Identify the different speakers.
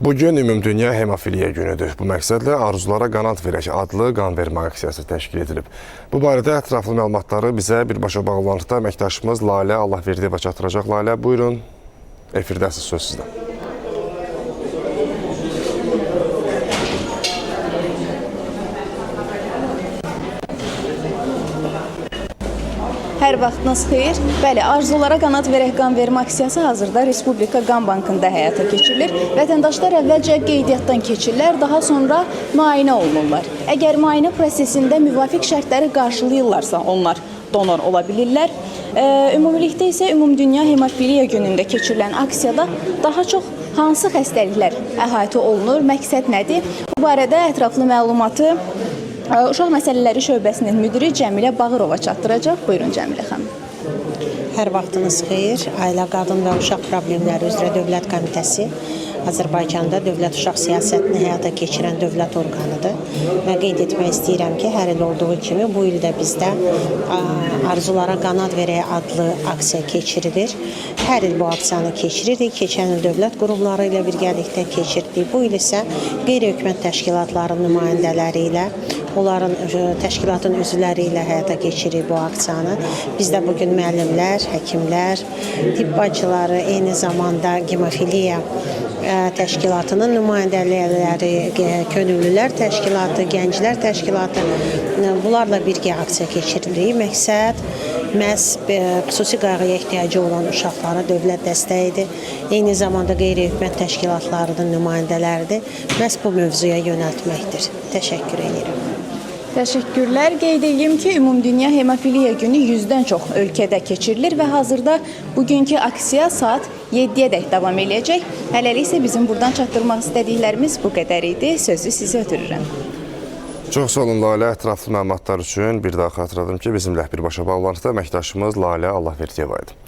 Speaker 1: Bugün Ümumdünya Hemofiliya Günüdür. Bu məqsədlə Arzulara Qanad Verək adlı qan vermə aksiyası təşkil edilib. Bu barədə ətraflı məlumatları bizə birbaşa bağlantıda əməkdaşımız Lalə Allahverdiyeva çatdıracaq. Lalə, buyurun. Efirdəsiz, söz sizdə.
Speaker 2: Hər vaxtınız xeyir. Bəli, Arzulara Qanad Verək qan vermə aksiyası hazırda Respublika Qan Bankında həyata keçirilir. Vətəndaşlar əvvəlcə qeydiyyatdan keçirlər, daha sonra müayinə olunurlar. Əgər müayinə prosesində müvafiq şərtləri qarşılayırlarsa, onlar donor ola bilirlər. Ümumilikdə isə Ümumdünya Hemofiliya Günündə keçirilən aksiyada daha çox hansı xəstəliklər əhatə olunur, məqsəd nədir? Bu barədə ətraflı məlumatı Uşaq Məsələləri Şöbəsinin müdiri Cəmilə Bağırova çatdıracaq. Buyurun, Cəmilə xanım.
Speaker 3: Hər vaxtınız xeyir. Ailə, Qadın və Uşaq Problemləri üzrə Dövlət Komitəsi Azərbaycanda dövlət uşaq siyasətini həyata keçirən dövlət orqanıdır. Və qeyd etmək istəyirəm ki, hər il olduğu kimi bu il də bizdə Arzulara Qanad Verək adlı aksiya keçirilir. Hər il bu aksiyanı keçiririk. Keçən il dövlət qurumları ilə birgəlikdə keçirdik. Bu il isə qeyri-hökumət təşkilatlarının nümayəndələri ilə, onların təşkilatın üzvləri ilə həyata keçiririk bu aksiyanı. Bizdə bugün müəllimlər, həkimlər, tibb bacıları, eyni zamanda hemofiliya təşkilatının nümayəndələri, könüllülər təşkilatı, gənclər təşkilatı, bunlarla birgə aksiya keçiririk. Məqsəd məhz xüsusi qayğıya ehtiyacı olan uşaqlara dövlət dəstəyidir. Eyni zamanda qeyri-hökumət təşkilatlarının nümayəndələridir. Məhz bu mövzuya yönəltməkdir. Təşəkkür edirəm.
Speaker 2: Təşəkkürlər. Qeyd edeyim ki, Ümumdünya Hemofiliya Günü 100-dən çox ölkədə keçirilir və hazırda bugünkü aksiya saat 7-yədək davam eləyəcək. Hələlik isə bizim buradan çatdırmaq istədiklərimiz bu qədər idi. Sözü sizə ötürürəm.
Speaker 1: Çox sağ olun, Lalə, ətraflı məlumatlar üçün. Bir daha xatırladım ki, bizimlə birbaşa bağlantıda əməkdaşımız Lalə Allahverdiyeva idi.